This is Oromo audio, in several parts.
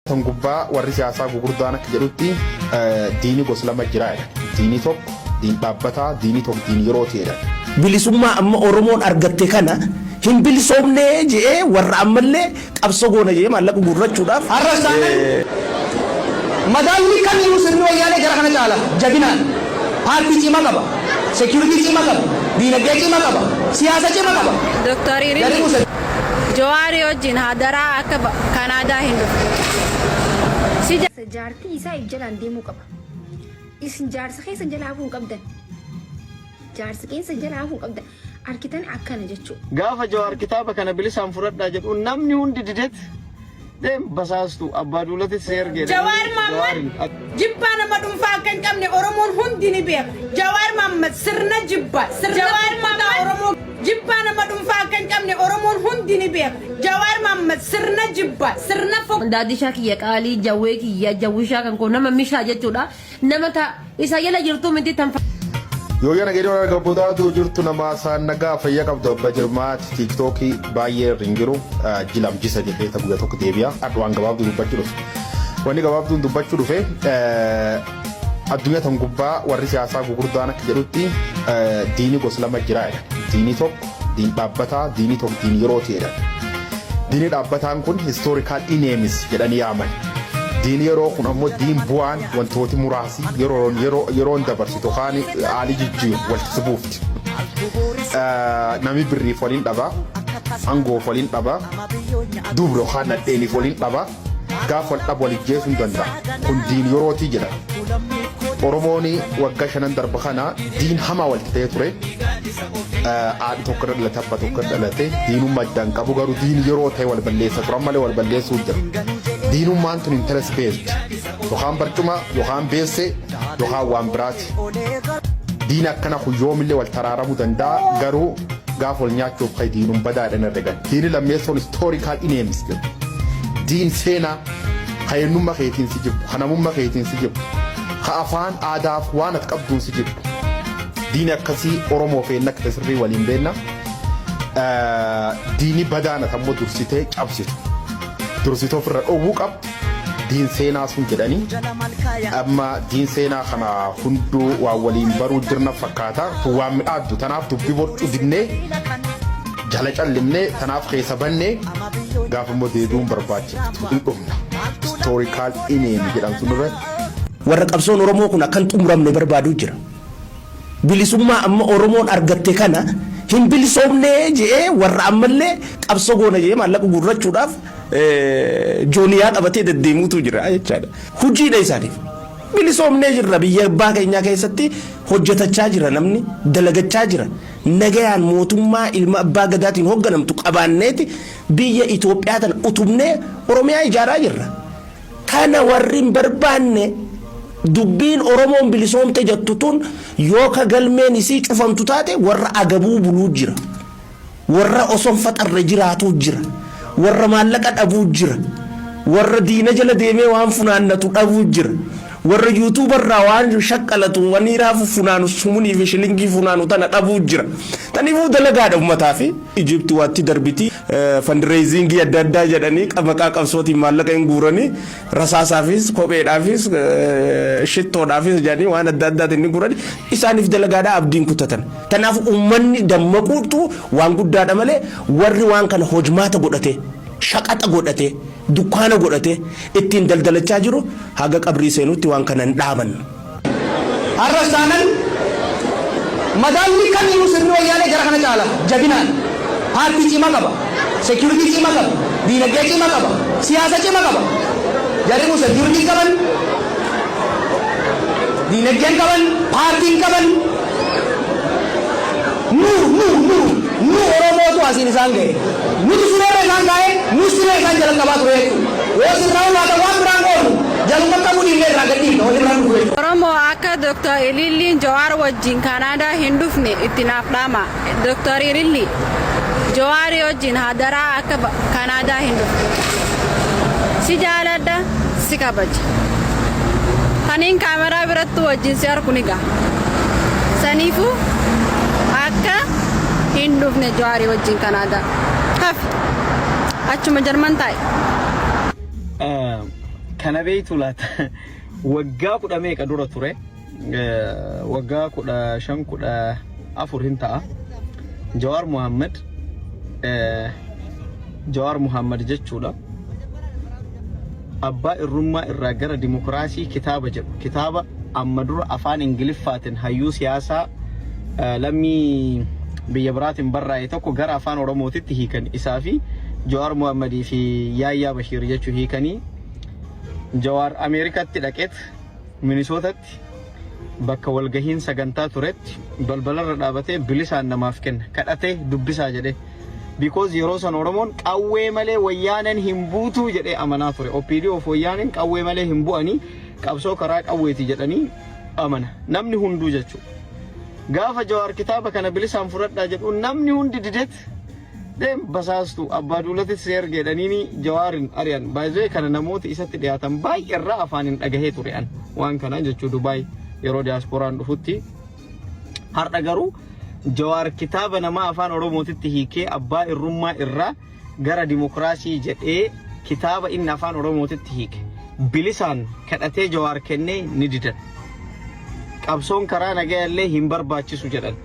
Tan gubbaa warri siyaasaa gugurdaan akka jedhutti diini gosa lama jira jedha. Diini tokko diin dhaabbataa, diini tokko diin yerooti jedha. Bilisummaa amma Oromoon argatte kana hin bilisoomnee je'ee warra ammallee qabsoo goona je'ee maallaqa guurrachuudhaaf. Har'as taanan madaallii kamiinuu sirni Wayyaanee jara kana caala jabinaan paartii cimaa qaba, security cimaa qaba, diinagdee cimaa qaba, siyaasa cimaa qaba. Dr. Jarri Irilli kun Jawaarii wajjin hadaraa akka Kanaadaa hin dhufne. Si Jaartii isaa if jalaan deemuu qaba. Isin jaarsa keessan jala hafuu hin qabdan. Jaarsa keessan jala hafuu hin qabdan. Arkitan akkana jechuudha. Gaafa Jawaar kitaaba kana bilisaan fudhadhaa jedhu namni hundi didet deem basaastu abbaa duulatti si erge jedhanii Jawaar Mohammad Jawaarin jibbaa nama dhuunfaa akka hin qabne Oromoon hundi ni beeka. Jawaar Mohammad sirna jibba. Sirna Jawaar Mohammad Oromoo jibbaa nama dhuunfaa akka hin qabne Oromoon hundi ni beeka. Jawaar Mohammad sirna jibba. Sirna fok. Daadishaa kiyya qaalii jawwee kiyya jawwishaa kan koo nama mishaa jechuudha. Nama ta isa jala jirtuu miti tan Yoo yana gadi warra gabbotaatu jirtu nama isaan nagaa fayya qabdu abba jirmaati tiiktookii baay'ee irra hin jiru jilamjisa jedhee ta guyya tokko deebi'a adda waan gabaabduu dubbachuu dhufe. Wanni gabaabduun dubbachuu dhufe addunyaa tan gubbaa warri siyaasaa gugurdaan akka jedhutti diini gosa lama jira jedha. Diini tokko diin dhaabbataa, diini tokko diin yerooti jedha. Diini dhaabbataan kun historical enemies jedhanii yaaman. Diini yeroo kun ammoo diin bu'aan wantooti muraasi yeroon yeroo yeroon dabarsitu kaan haalli jijjiiru walitti si buufti. Nami birriif waliin dhaba, aangoof waliin dhaba, dubra yookaan nadheeniif waliin dhaba, gaaf wal dhabu wal ijjeesuu hin danda'a. Kun diin yerootii jedha. Oromoon waggaa shanan darba kana diin hamaa walitti ta'ee ture. Haadhi tokko irra dhalate, abba tokko irra dhalate, diinummaa addaan qabu garuu diin yeroo ta'e wal balleessa turan malee wal balleessuu jira. Diinummaan tun interest based yookaan barcuma yookaan beesse yookaan waan biraati. Diin akkana kun yoomillee wal taraaramuu danda'a garuu gaaf wal nyaachuuf kai diinum badaadhaan herregan. Diini lammeessoon historical enemies jedhu. Diin seenaa ka eenyummaa keetiin si jibbu, ka namummaa keetiin si jibbu, ka afaan aadaaf waan ati qabduun si jibbu. Diini akkasii Oromoo fi akka ta'e sirrii waliin beenna. Diini badaan ati ammoo dursitee cabsitu. Dursitee ofirra dhowwuu qabdu. Diin seenaa sun jedhanii amma diin seenaa kana hunduu waan waliin baruu jirna fakkaata. Tun waan midhaaddu tanaaf dubbii borcuu dinnee jala callimnee tanaaf keessa bannee gaafa immoo deebi'uun barbaachiftu hin dhumna. Historical enemy jedhan sun irratti. Warra qabsoon Oromoo kun akka hin xumuramne barbaaduu jira. Bilisummaa amma Oromoon argatte kana hin bilisoomnee je'ee warra ammallee qabsoo goona je'ee maallaqa guurrachuudhaaf jooniyaa qabatee deddeemuutu jira jechaadha. Hojiidha isaaniif. Bilisoomnee jirra biyya abbaa keenyaa keessatti hojjetachaa jira namni dalagachaa jira. Nagayaan mootummaa ilma abbaa gadaatiin hoogganamtu qabaanneeti biyya Itoophiyaa tana utubnee Oromiyaa ijaaraa jirra. Kana warri hin barbaanne dubbiin Oromoon bilisoomte jettu tun yoo ka galmeen isii cufamtu taate warra agabuu buluu jira. Warra osoo hin faxarre jiraatuu jira. Warra maallaqa dhabuu jira. Warra diina jala deemee waan funaannatu dhabuu jira. Warra yuutuuba irraa waan shaqqalatu waniiraa funaanu sumunii fi shilingii funaanu tana dhabuu jira. Taniifuu dalagaadha ummataa fi Ijipti waatti darbiti fundraising adda addaa jedhanii maqaa qabsootiin maallaqa hin guuranii rasaasaafis kopheedhaafis shittoodhaafis jedhanii waan adda addaatiin ni guuranii isaaniif dalagaadha abdiin kutatan. Kanaaf uummanni dammaquutu waan guddaadha malee warri waan kana hojmaata godhate shaqaxa godhate dukkaana godhate ittiin daldalachaa jiru haga qabrii seenutti waan kana hin dhaaban. Har'as taanan madaallii kamiinuu sirni Wayyaanee jara kana caala jabinaan paartii cimaa qaba, security cimaa qaba, diinagdee cimaa qaba, siyaasa cimaa qaba. Jarri kun security hin qaban, diinagdee hin qaban, paartii hin qaban. Nu nu nu nu Oromootu asiin isaan ga'e. Nutu sireerra isaan kaa'e, nu siree isaan jala qabaa ture jechuudha. Yoo sirraa baatan waan biraan goonu jaluma qabuu dhiifnee irraa gad dhiifna wanni biraan dhufu jechuudha. Oromoo akka Dr. Ililliin Jawaar wajjin Kanaadaa hin dhufne itti naaf dhaama. Dr. Ililli Jawaarii wajjin hadaraa akka Kanaadaa hin dhufne. Si jaaladha, si kabaja. Kaniin kaameraa biratti wajjin si arku ni gaha. Saniifuu akka hin dhufne Jawaarii wajjin Kanaadaa. Hafi. Achuma Jarman taa'i. Kana beektu laata? Waggaa kudha meeqa dura ture? Waggaa 15, 14 hin ta'a. Jawaar Muhammad, Jawaar Muhammad jechuudha. Abbaa irrummaa irraa gara dimokiraasii kitaaba jedhu, kitaaba amma dura afaan Ingiliffaatiin hayyuu siyaasaa lammii biyya biraatiin barraa'e tokko gara afaan Oromootitti hiikan, isaa fi Jawaar Muhammadii fi Yaayyaa Bashiir jechuu hiikanii. Jawaar Ameerikaatti dhaqeet Minisootatti bakka walgahiin sagantaa turetti balbalarra dhaabatee bilisaan namaaf kenna, kadhatee dubbisaa jedhee. Because yeroo san Oromoon qawwee malee Wayyaaneen hin buutuu jedhee amanaa ture. OPDO fi Wayyaaneen qawwee malee hin bu'anii, qabsoo karaa qawweeti jedhanii amana. Namni hunduu jechuudha. Gaafa Jawaar kitaaba kana bilisaan fudhadhaa jedhu namni hundi didet deem basaastu abbaa duulatti si erge jedhaniini Jawaarin ari'an. Baay'ee kana namoota isatti dhiyaatan baay'ee irraa afaaniin dhagahee ture an waan kana jechuu, Dubaay yeroo diyaaspooraan dhufutti. Har'a garuu Jawaar kitaaba namaa afaan Oromootitti hiikee, abbaa irrummaa irraa gara dimokiraasii jedhee kitaaba inni afaan Oromootitti hiike bilisaan kadhatee Jawaar kennee ni didan. Qabsoon karaa nagayallee hin barbaachisu jedhan.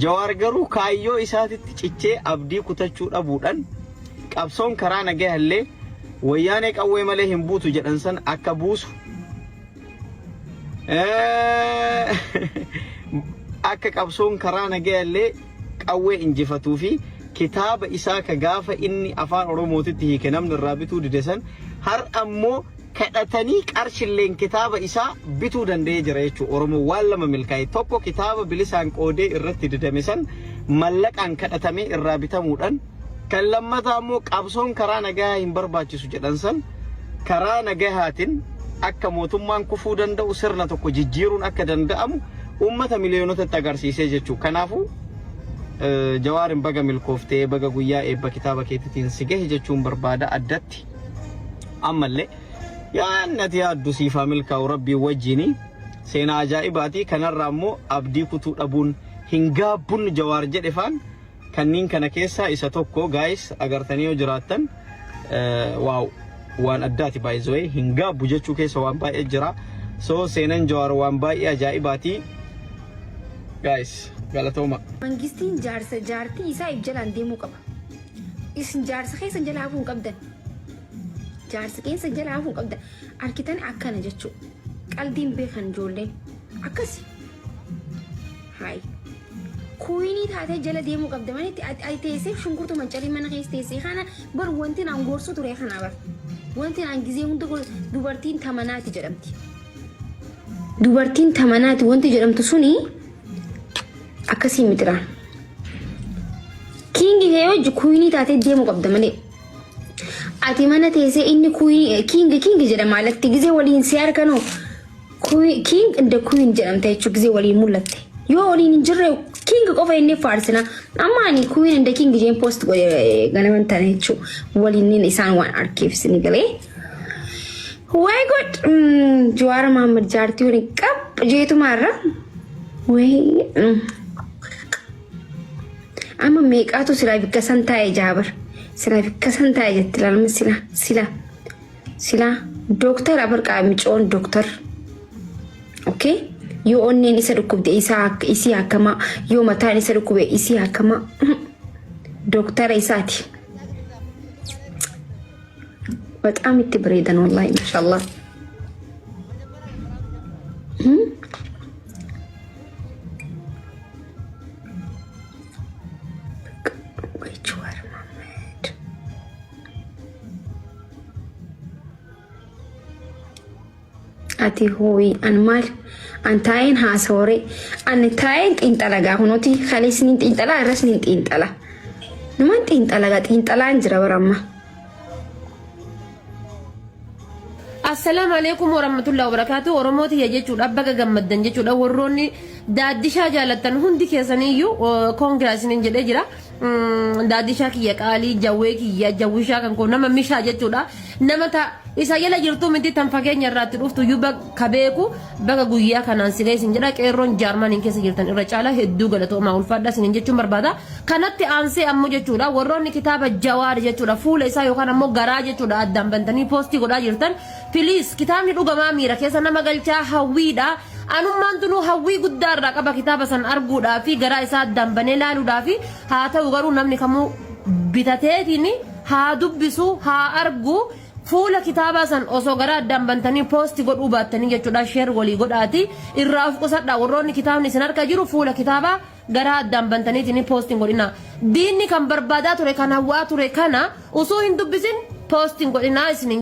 Jawaar garuu kaayyoo isaatitti cichee abdii kutachuu dhabuudhaan qabsoon karaa nagayallee Wayyaanee qawwee malee hin buutu jedhan san akka buusu, akka qabsoon karaa nagayallee qawwee injifatuu fi kitaaba isaa ka gaafa inni afaan Oromootitti hiike namni irraa bituu dide san har'a ammoo kadhatanii qarshilleen kitaaba isaa bituu danda'ee jira jechuudha. Oromoo waan lama milkaa'e: tokko kitaaba bilisaan qoodee irratti didame san mallaqaan kadhatamee irraa bitamuudhaan, kan lammataa immoo qabsoon karaa nagayaa hin barbaachisu jedhan san karaa nagayaatiin akka mootummaan kufuu danda'u, sirna tokko jijjiiruun akka danda'amu uummata miliyoonotatti agarsiisee jechuudha. Kanaafuu Jawaarin baga milkooftee, baga guyyaa eebba kitaaba keetiitiin si gahe jechuun barbaada addatti. Ammallee yaanni ati yaaddu siif haa milkaa'u Rabbiin wajjini. Seenaa ajaa'ibaati. Kanarraa immoo abdii kutuu dhabuun, hin gaabbun Jawaar jedhe faan kanneen kana keessaa isa tokko. Guys, agartanii yoo jiraattan, wow, waan addaati. By the way, hin gaabbu jechuu keessa waan baay'ee jira. So seenan Jawaar waan baay'ee ajaa'ibaati, guys. Galatooma. Mangistiin jaarsa jaartii isaa if jalaan deemuu qaba. Isin jaarsa keessan jala hafuu hin qabdan. Jaarsa keessan jala hafuu hin qabdan. Arkitan akkana jechuu. Qaldiin beekan ijoolleen. Akkasi. Hayi. Queenii taatee jala deemuu qabda manitti ati teessee shunkurtuu mancarii mana keessa teessee kana bar. Wanti naan gorsu ture kana bar. Wanti naan gizee hunda dubartiin tamanaati jedhamti. Dubartiin tamanaati wanti jedhamtu suni akkasii mitira. Kingi kee wajji queenii taatee deemuu qabda malee. Ati mana teessee inni queenii, king king jedhama alatti gizee waliin si harkanoo king and the queen jedhamta jechuun gizee waliin mul'atte. Yoo waliin hin jirre king qofa inni faarsina. Amma ani queen and the king jeen post godhe ganaman tana jechuun waliin isaan waan arkeef isin galee. Waay god, Jawaar Mahammad jaartii waliin qab jeetumaarra. Wayi amma meeqaatu silaa bikka san taa'e jaabar, silaa bikka san taa'e jetti ilaalma. Sila sila sila dooktar abarqaa micoon dooktar. Okay, yoo onneen isa dhukkubde isaa isii hakkamaa, yoo mataan isa dhukkube isii hakkamaa, dooktara isaati. በጣም itti bareedan wallahi, mashallah. Way Jawaar Mohammed. Ati hooyi, an maal an taa'een haasawore, an taa'een xiinxala gaa kunuuti kalees nin xiinxala, irras nin xiinxala, numan xiinxala gaa, xiinxalaan jira baramma. Assalaamu alaikum warahmatullahi wabarakatuh. Oromoo tiyya jechuudha, baga gammaddan jechuudha. Warroonni daaddishaa jaalattan hundi keessaniyyuu congra isinin jedhee jira. Daadishaa kiyya qaalii, jawwee kiyya, jawwishaa kan koo, nama mishaa jechuudha. Nama ta isa jala jirtu miti, tan fageenya irraatti dhuftu iyyuu ka beeku, baga guyyaa kanaan si geessin jedha. Qeerroon Jaarmaniin keessa jirtan irra caala hedduu galatoomaa, ulfaadha isiniin jechuun barbaada. Kanatti aansee ammoo jechuudha, warroonni kitaaba Jawaar jechuudha, fuula isaa yookaan ammoo garaa jechuudha, addaan bantanii post godhaa jirtan, please, kitaabni dhugamaa miira keessa nama galchaa, hawwiidha. Anummaan tunuu hawwii guddaa irraa qaba kitaaba san arguudhaa fi garaa isaa addaan banee laaluudhaa fi. Haa ta'u garuu, namni kamuu bitateetiin haa dubbisu, haa argu. Fuula kitaabaa san osoo garaa addaan bantanii post godhuu baattanii jechuudha, share walii godhaati irraa of qusadha. Warroonni kitaabni isin harka jiru, fuula kitaabaa garaa addaan bantaniitiin post hin godhina. Diinni kan barbaadaa ture, kan hawwaa ture kana osoo hin dubbisin post hin godhinaa isin.